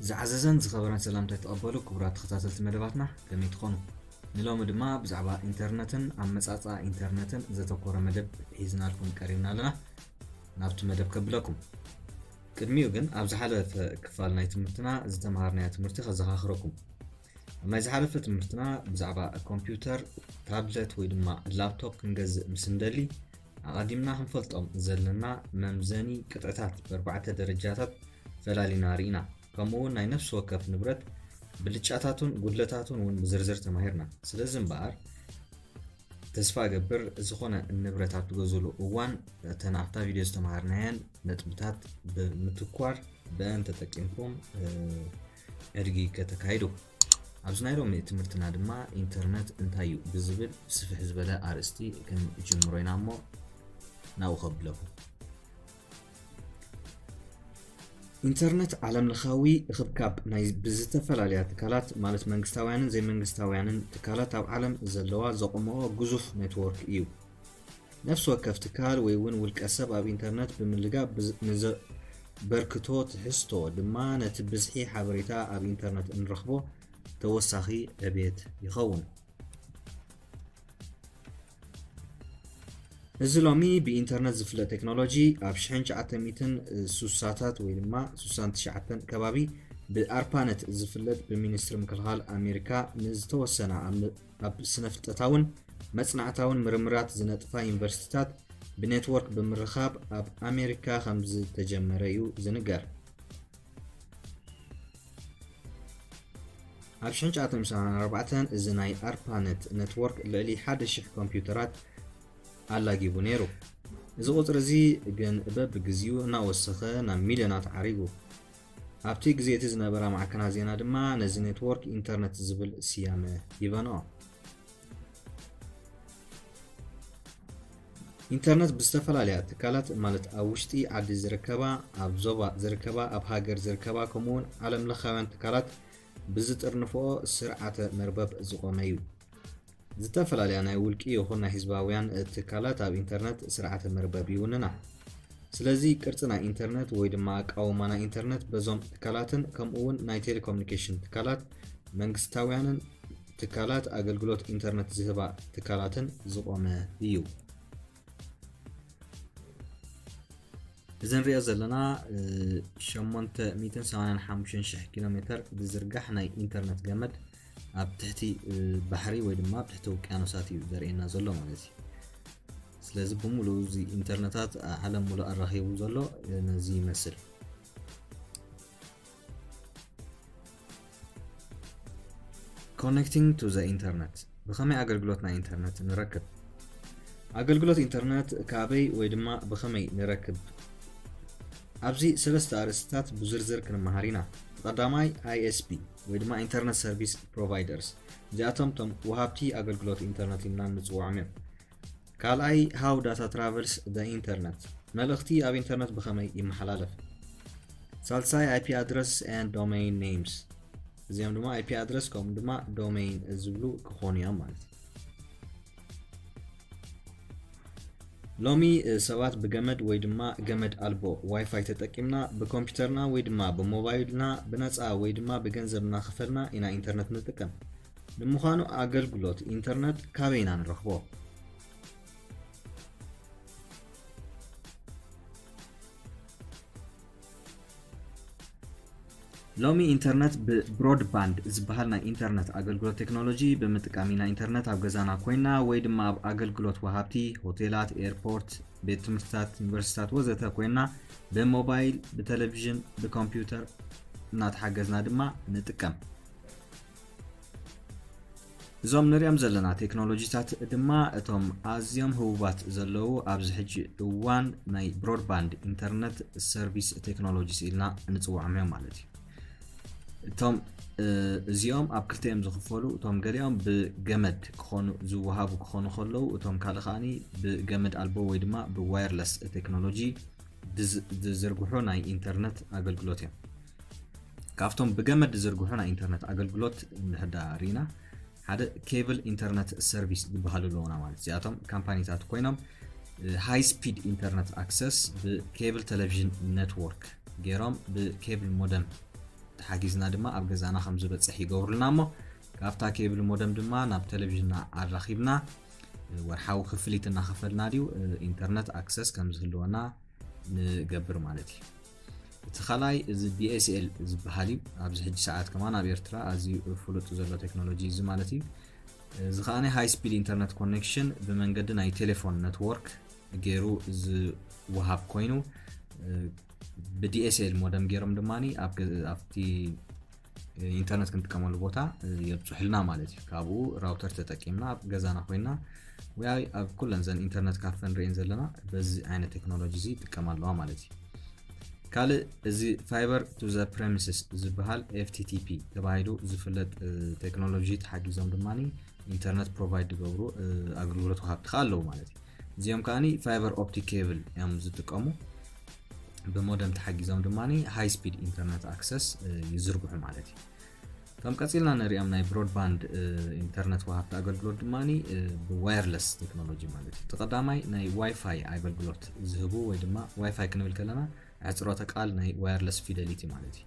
ዝዓዘዘን ዝኸበረን ሰላምታ ይተቐበሉ ክቡራት ተኸታተልቲ መደባትና፣ ከመይ ትኾኑ? ንሎሚ ድማ ብዛዕባ ኢንተርነትን ኣመጻጽኣ ኢንተርነትን ዘተኮረ መደብ ሒዝናልኩም ቀሪብና ኣለና። ናብቲ መደብ ከብለኩም። ቅድሚኡ ግን ኣብ ዝሓለፈ ክፋል ናይ ትምህርትና ዝተምሃርናዮ ትምህርቲ ከዘኻኽረኩም። ኣብ ናይ ዝሓለፈ ትምህርትና ብዛዕባ ኮምፒውተር፣ ታብለት ወይ ድማ ላፕቶፕ ክንገዝእ ምስ እንደሊ ኣቐዲምና ክንፈልጦም ዘለና መምዘኒ ቅጥዕታት ብኣርባዕተ ደረጃታት ፈላሊና ርኢና። ከምኡ እውን ናይ ነፍሲ ወከፍ ንብረት ብልጫታቱን ጉድለታቱን እውን ብዝርዝር ተማሂርና። ስለዚ እምበኣር ተስፋ እገብር ዝኾነ ንብረት ኣብ ትገዝእሉ እዋን እተን ኣብታ ቪድዮ ዝተምሃርናየን ነጥብታት ብምትኳር ብአን ተጠቂምኩም ዕድጊ ከተካይዱ። ኣብዚ ናይ ሎሚ ትምህርትና ድማ ኢንተርነት እንታይ እዩ ብዝብል ስፍሕ ዝበለ ኣርእስቲ ክንጅምሮ ኢና እሞ ናብኡ ከብለኩም። ኢንተርነት ዓለም ለኻዊ ርኽብካብ ናይ ብዝተፈላለያ ትካላት ማለት መንግስታውያንን ዘይመንግስታውያንን ትካላት ኣብ ዓለም ዘለዋ ዘቆምኦ ግዙፍ ኔትወርክ እዩ። ነፍሲ ወከፍ ትካል ወይ እውን ውልቀ ሰብ ኣብ ኢንተርነት ብምልጋብ ብዝ- ንዘበርክቶ ትሕዝቶ ድማ ነቲ ብዝሒ ሓበሬታ ኣብ ኢንተርነት እንረኽቦ ተወሳኺ ዕብየት ይኸውን። እዚ ሎሚ ብኢንተርነት ዝፍለጥ ቴክኖሎጂ ኣብ ሽሕን ትሽዓተ ሚእትን ሱሳታት ወይ ድማ ሱሳን ትሽዓተን ከባቢ ብኣርፓነት ዝፍለጥ ብሚኒስትሪ ምክልኻል ኣሜሪካ ንዝተወሰና ኣብ ኣብ ስነፍልጠታውን መጽናዕታውን ምርምራት ዝነጥፋ ዩኒቨርሲቲታት ብኔትወርክ ብምርኻብ ኣብ ኣሜሪካ ከም ዝተጀመረ እዩ ዝንገር። ኣብ ሽሕን ትሽዓተ ሚእትን ሰማንያን ኣርባዕተን እዚ ናይ ኣርፓነት ኔትወርክ ልዕሊ ሓደ ሽሕ ኮምፒውተራት ኣላጊቡ ነይሩ። እዚ ቁጽሪ እዚ ግን በብግዜኡ እናወሰኸ ናብ ሚልዮናት ዓሪጉ። ኣብቲ ግዜ እቲ ዝነበራ ማዕከናት ዜና ድማ ነዚ ኔትወርክ ኢንተርነት ዝብል ስያመ ሂበንኦ። ኢንተርነት ብዝተፈላለያ ትካላት ማለት ኣብ ውሽጢ ዓዲ ዝርከባ፣ ኣብ ዞባ ዝርከባ፣ ኣብ ሃገር ዝርከባ ከምኡውን ዓለም ለኻውያን ትካላት ብዝጥርንፍኦ ስርዓተ መርበብ ዝቖመ እዩ። ዝተፈላለያ ናይ ውልቂ ይኹን ናይ ህዝባውያን ትካላት ኣብ ኢንተርነት ስርዓተ መርበብ ይውንና። ስለዚ ቅርጺ ናይ ኢንተርነት ወይ ድማ ኣቃውማ ናይ ኢንተርነት በዞም ትካላትን ከምኡ እውን ናይ ቴሌኮሙኒኬሽን ትካላት መንግስታውያንን ትካላት ኣገልግሎት ኢንተርነት ዝህባ ትካላትን ዝቖመ እዩ። እዚ ንሪኦ ዘለና ሸሞንተ ሚእትን ሰማንያን ሓሙሽተን ሽሕ ኪሎ ሜተር ዝዝርጋሕ ናይ ኢንተርነት ገመድ ኣብ ትሕቲ ባሕሪ ወይ ድማ ኣብ ትሕቲ ውቅያኖሳት እዩ ዘርእየና ዘሎ ማለት እዩ። ስለዚ ብምሉኡ እዚ ኢንተርነታት ዓለም ሙሉእ ኣራኺቡ ዘሎ ነዚ ይመስል። Connecting to the internet፣ ብኸመይ ኣገልግሎት ናይ ኢንተርነት ንረክብ? ኣገልግሎት ኢንተርነት ካበይ ወይ ድማ ብኸመይ ንረክብ? ኣብዚ ሰለስተ ኣርእስትታት ብዝርዝር ክንመሃር ኢና። ቀዳማይ፣ ኣይ ኤስ ፒ ወይ ድማ ኢንተርነት ሰርቪስ ፕሮቫይደርስ፣ እዚኣቶም እቶም ወሃብቲ ኣገልግሎት ኢንተርነት ኢልና እንጽውዖም እዮም። ካልኣይ፣ how data travels the internet፣ መልእኽቲ ኣብ ኢንተርነት ብኸመይ ይመሓላለፍ? ሳልሳይ፣ I P address and domain names፣ እዚኦም ድማ I P address ከምኡ ድማ ዶሜይን ዝብሉ ክኾኑ እዮም ማለት እዩ። ሎሚ ሰባት ብገመድ ወይ ድማ ገመድ ኣልቦ ዋይፋይ ተጠቂምና ብኮምፒውተርና ወይ ድማ ብሞባይልና ብነፃ ወይ ድማ ብገንዘብ እናኸፈልና ኢና ኢንተርነት ንጥቀም። ንምዃኑ ኣገልግሎት ኢንተርነት ካበይ ኢና ንረኽቦ? ሎሚ ኢንተርነት ብብሮድባንድ ዝበሃል ናይ ኢንተርነት ኣገልግሎት ቴክኖሎጂ ብምጥቃም ኢና ኢንተርነት ኣብ ገዛና ኮይና ወይ ድማ ኣብ ኣገልግሎት ወሃብቲ፣ ሆቴላት፣ ኤርፖርት፣ ቤት ትምህርትታት፣ ዩኒቨርሲቲታት ወዘተ ኮይና ብሞባይል፣ ብቴሌቪዥን፣ ብኮምፒውተር እናተሓገዝና ድማ ንጥቀም። እዞም ንሪኦም ዘለና ቴክኖሎጂታት ድማ እቶም ኣዝዮም ህቡባት ዘለዉ ኣብዚ ሕጂ እዋን ናይ ብሮድባንድ ኢንተርነት ሰርቪስ ቴክኖሎጂስ ኢልና እንፅውዖም እዮም ማለት እዩ። እቶም እዚኦም ኣብ ክልተ እዮም ዝኽፈሉ። እቶም ገሊኦም ብገመድ ክኾኑ ዝወሃቡ ክኾኑ ከለዉ እቶም ካልእ ከዓኒ ብገመድ ኣልቦ ወይ ድማ ብዋየርለስ ቴክኖሎጂ ዝዝርግሑ ናይ ኢንተርነት ኣገልግሎት እዮም። ካብቶም ብገመድ ዝዝርግሑ ናይ ኢንተርነት ኣገልግሎት እንድሕዳ ርኢና ሓደ ኬብል ኢንተርነት ሰርቪስ ዝበሃሉ ኣለዉና ማለት እዚኣቶም ካምፓኒታት ኮይኖም ሃይ ስፒድ ኢንተርነት ኣክሰስ ብኬብል ቴሌቪዥን ኔትወርክ ገይሮም ብኬብል ሞደም ተሓጊዝና ድማ ኣብ ገዛና ከም ዝበፅሕ ይገብሩልና እሞ፣ ካብታ ኬብል ሞደም ድማ ናብ ቴሌቪዥንና ኣራኺብና ወርሓዊ ክፍሊት እናኸፈልና ድዩ ኢንተርነት ኣክሰስ ከም ዝህልወና ንገብር ማለት እዩ። እቲ ካልኣይ እዚ ዲኤስኤል ዝበሃል እዩ። ኣብዚ ሕጂ ሰዓት ከማን ኣብ ኤርትራ ኣዝዩ ፍሉጥ ዘሎ ቴክኖሎጂ እዚ ማለት እዩ። እዚ ከኣ ሃይ ስፒድ ኢንተርነት ኮኔክሽን ብመንገዲ ናይ ቴሌፎን ነትወርክ ገይሩ ዝወሃብ ኮይኑ፣ ብዲኤስኤል ሞደም ገይሮም ድማ ኣብቲ ኢንተርነት ክንጥቀመሉ ቦታ የብፅሑልና ማለት እዩ። ካብኡ ራውተር ተጠቂምና ኣብ ገዛና ኮይና ወይ ኣብ ኩለን ዘን ኢንተርነት ካፈ ንርእየን ዘለና በዚ ዓይነት ቴክኖሎጂ እዚ ይጥቀማ ኣለዋ ማለት እዩ። ካልእ እዚ ፋይበር ቱ ዘ ፕሬሚስስ ዝበሃል ኤፍቲቲፒ ተባሂሉ ዝፍለጥ ቴክኖሎጂ ተሓጊዞም ድማ ኢንተርነት ፕሮቫይድ ዝገብሩ ኣገልግሎት ወሃብቲ ከኣ ኣለዉ ማለት እዩ። እዚኦም ከኣ ፋይበር ኦፕቲክ ኬብል እዮም ዝጥቀሙ። ብሞደም ተሓጊዞም ድማ ሃይ ስፒድ ኢንተርነት ኣክሰስ ይዝርግሑ ማለት እዩ። ከም ቀፂልና ንሪኦም ናይ ብሮድባንድ ኢንተርነት ወሃብቲ ኣገልግሎት ድማ ብዋየርለስ ቴክኖሎጂ ማለት እዩ። እቲ ቀዳማይ ናይ ዋይፋይ ኣገልግሎት ዝህቡ ወይ ድማ ዋይፋይ ክንብል ከለና ኣሕፅሮተ ቃል ናይ ዋየርለስ ፊደሊቲ ማለት እዩ።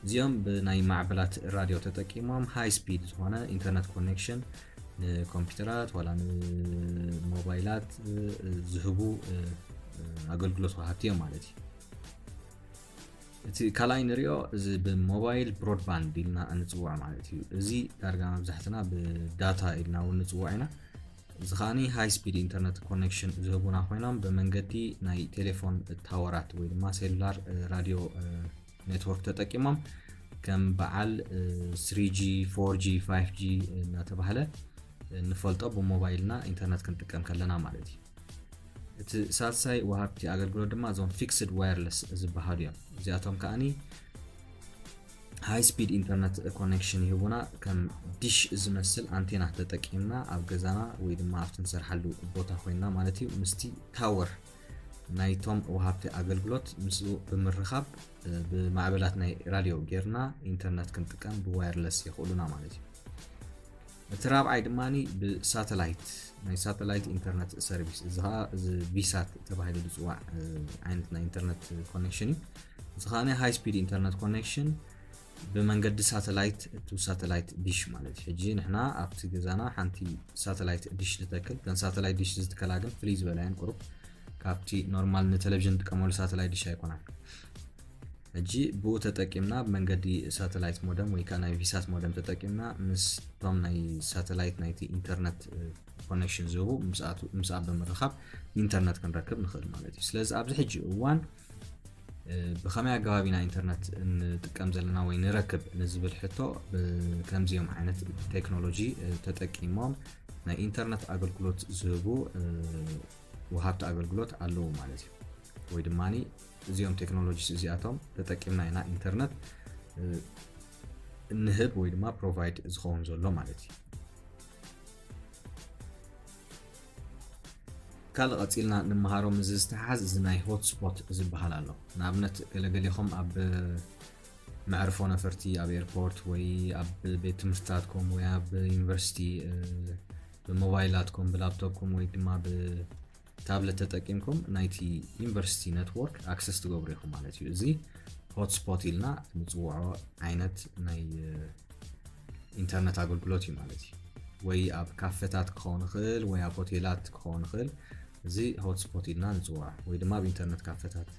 እዚኦም ብናይ ማዕበላት ራድዮ ተጠቂሞም ሃይ ስፒድ ዝኾነ ኢንተርነት ኮኔክሽን ንኮምፒውተራት ዋላ ንሞባይላት ዝህቡ ኣገልግሎት ወሃብቲ እዮም ማለት እዩ። እቲ ካልኣይ ንሪኦ እዚ ብሞባይል ብሮድባንድ ኢልና እንፅውዖ ማለት እዩ። እዚ ዳርጋ መብዛሕትና ብዳታ ኢልና እውን ንፅውዖ ኢና። እዚ ከኣ ሃይ ስፒድ ኢንተርነት ኮኔክሽን ዝህቡና ኮይኖም ብመንገዲ ናይ ቴሌፎን ታወራት ወይ ድማ ሴሉላር ራድዮ ኔትወርክ ተጠቂሞም ከም በዓል ስሪ ጂ፣ ፎር ጂ፣ ፋይቭ ጂ እናተባህለ ንፈልጦ ብሞባይልና ኢንተርነት ክንጥቀም ከለና ማለት እዩ። እቲ ሳልሳይ ወሃብቲ ኣገልግሎት ድማ እዞም ፊክስድ ዋየርለስ ዝበሃሉ እዮም። እዚኣቶም ከኣ ሃይ ስፒድ ኢንተርነት ኮኔክሽን ይህቡና። ከም ዲሽ ዝመስል ኣንቴና ተጠቂምና ኣብ ገዛና ወይ ድማ ኣብቲ ንሰርሓሉ ቦታ ኮይንና ማለት እዩ ምስቲ ታወር ናይቶም ወሃብቲ ኣገልግሎት ምስኡ ብምርኻብ ብማዕበላት ናይ ራድዮ ጌርና ኢንተርነት ክንጥቀም ብዋየርለስ የኽእሉና ማለት እዩ። እቲ ራብዓይ ድማ ብሳተላይት ናይ ሳተላይት ኢንተርነት ሰርቪስ እዚ ከዓ እዚ ቪሳት ተባሂሉ ዝፅዋዕ ዓይነት ናይ ኢንተርነት ኮኔክሽን እዩ። እዚ ከዓ ሃይ ስፒድ ኢንተርነት ኮኔክሽን ብመንገዲ ሳተላይት ቱ ሳተላይት ዲሽ ማለት እዩ። ሕጂ ንሕና ኣብቲ ገዛና ሓንቲ ሳተላይት ዲሽ ንተክል። እተን ሳተላይት ዲሽ ዝትከላ ግን ፍልይ ዝበላ እየን ቁሩብ ካብቲ ኖርማል ንቴሌቪዥን ንጥቀመሉ ሳተላይት ዲሽ ኣይኮናን። ሕጂ ብኡ ተጠቂምና ብመንገዲ ሳተላይት ሞደም ወይ ከዓ ናይ ቪሳት ሞደም ተጠቂምና ምስቶም ናይ ሳተላይት ናይቲ ኢንተርነት ኮኔክሽን ዝህቡ ምስኣ ብምርኻብ ኢንተርነት ክንረክብ ንኽእል ማለት እዩ። ስለዚ ኣብዚ ሕጂ እዋን ብኸመይ ኣገባብ ኢና ኢንተርነት እንጥቀም ዘለና ወይ ንረክብ ንዝብል ሕቶ ከምዚኦም ዓይነት ቴክኖሎጂ ተጠቂሞም ናይ ኢንተርነት ኣገልግሎት ዝህቡ ወሃብቲ ኣገልግሎት ኣለዉ ማለት እዩ። ወይ ድማ እዚኦም ቴክኖሎጂስ እዚኣቶም ተጠቂምና ኢና ኢንተርነት እንህብ ወይ ድማ ፕሮቫይድ ዝኸውን ዘሎ ማለት እዩ። ካልእ ቀፂልና ንምሃሮ ምስ ዝተሓዝ እዚ ናይ ሆትስፖት ዝበሃል ኣሎ። ንኣብነት ገለገሌኹም ኣብ መዕርፎ ነፈርቲ ኣብ ኤርፖርት ወይ ኣብ ቤት ትምህርትታትኩም ወይ ኣብ ዩኒቨርሲቲ ብሞባይላትኩም ብላፕቶፕኩም ወይ ድማ ብታብለት ተጠቂምኩም ናይቲ ዩኒቨርሲቲ ነትወርክ ኣክሰስ ትገብሩ ኢኹም ማለት እዩ። እዚ ሆትስፖት ኢልና ንፅውዖ ዓይነት ናይ ኢንተርነት ኣገልግሎት እዩ ማለት እዩ። ወይ ኣብ ካፈታት ክኸውን ይኽእል ወይ ኣብ ሆቴላት ክኸውን ይኽእል። እዚ ሆትስፖት ኢልና ንፅውዖ ወይ ድማ ኣብ ኢንተርነት ካፈታት